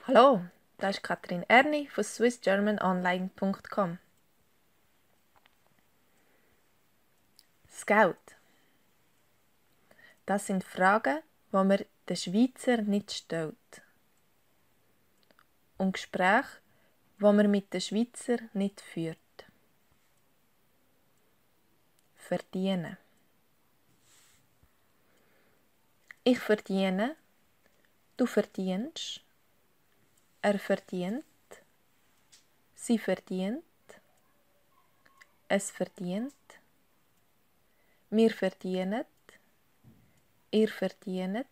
Hallo, das ist Katrin Erni von swissgermanonline.com. Scout. Das sind Fragen, die man den Schweizer nicht stellt. Und Gespräche, die man mit den Schweizer nicht führt. Verdienen. Ich verdiene, du verdienst, er verdient, sie verdient, es verdient, wir verdienen, ihr verdient,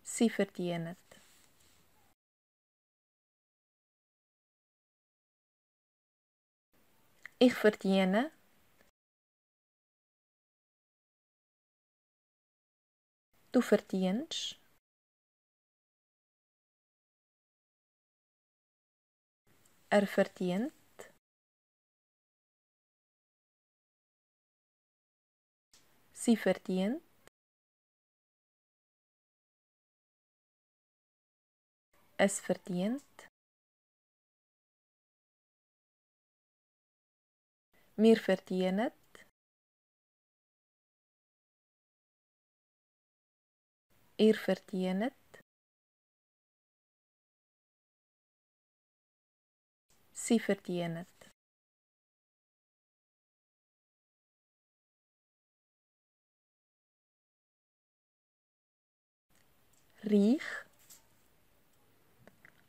sie verdient. Ich verdiene, du verdienst, er verdient, sie verdient, es verdient, wir verdienen, ihr verdient, sie verdient. Reich,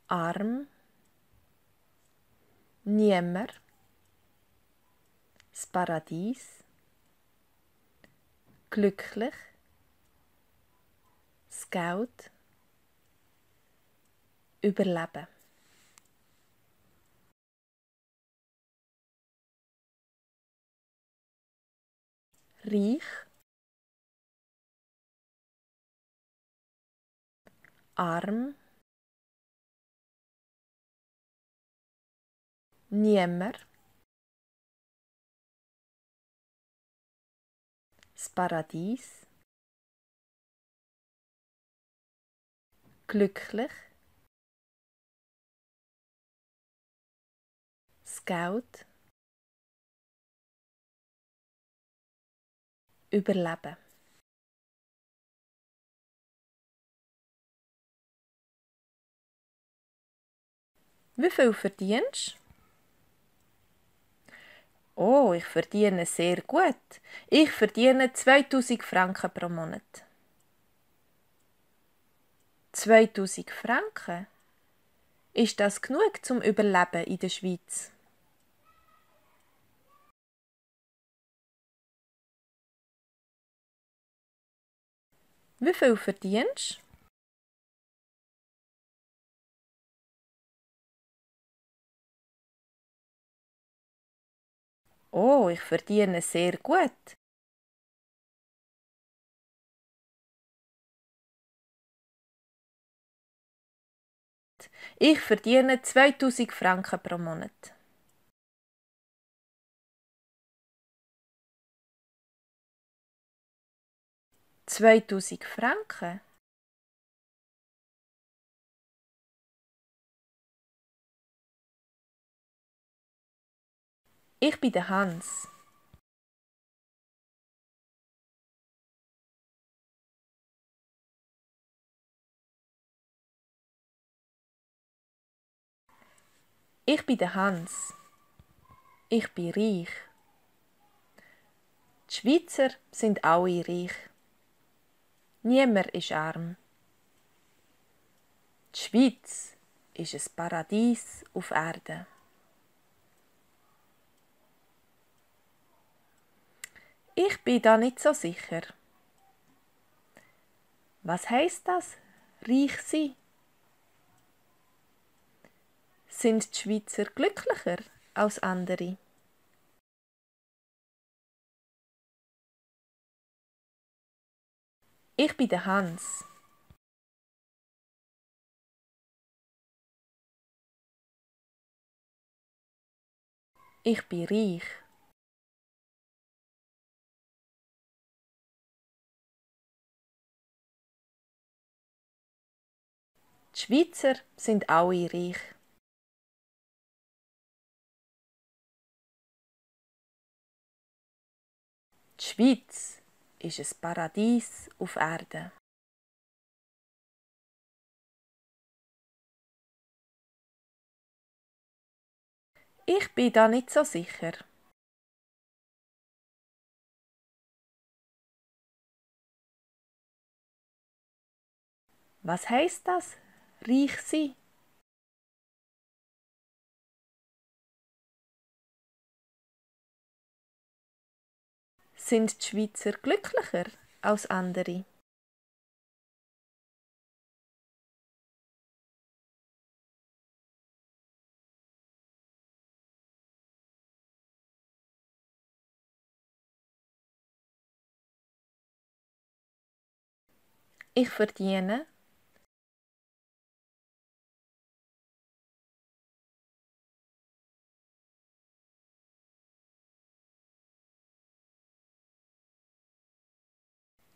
arm, niemand, das Paradies, glücklich, Scout, überleben. Reich, arm, niemand, das Paradies, glücklich, Scout, überleben. Wie viel verdienst du? Oh, ich verdiene sehr gut. Ich verdiene 2000 Franken pro Monat. 2000 Franken? Ist das genug zum Überleben in der Schweiz? Wie viel verdienst du? Oh, ich verdiene sehr gut. Ich verdiene 2000 Franken pro Monat. Zweitausend Franken? Ich bin der Hans. Ich bin der Hans. Ich bin reich. Die Schweizer sind alle reich. Niemand ist arm. Die Schweiz ist ein Paradies auf Erden. Ich bin da nicht so sicher. Was heisst das? Reich sein? Sind die Schweizer glücklicher als andere? Ich bin der Hans. Ich bin reich. Die Schweizer sind alle reich. Die Schweiz ist ein Paradies auf Erden. Ich bin da nicht so sicher. Was heisst das? Reich sein? Sind die Schweizer glücklicher als andere? Ich verdiene.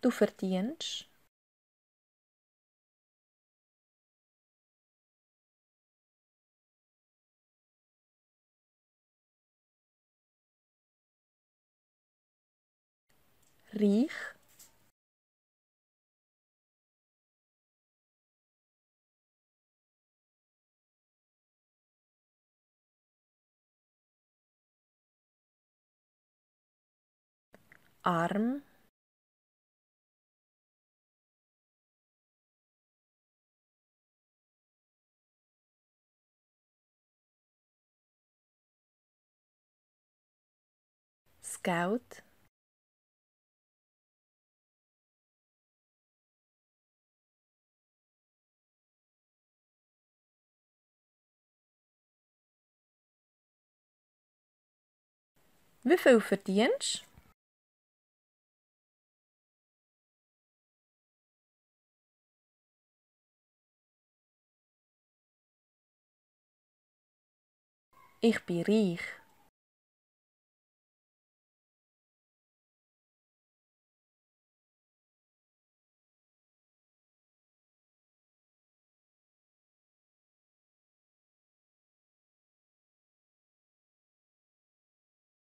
Du verdienst. Reich. Arm. Scout. Wie viel verdienst? Ich bin reich.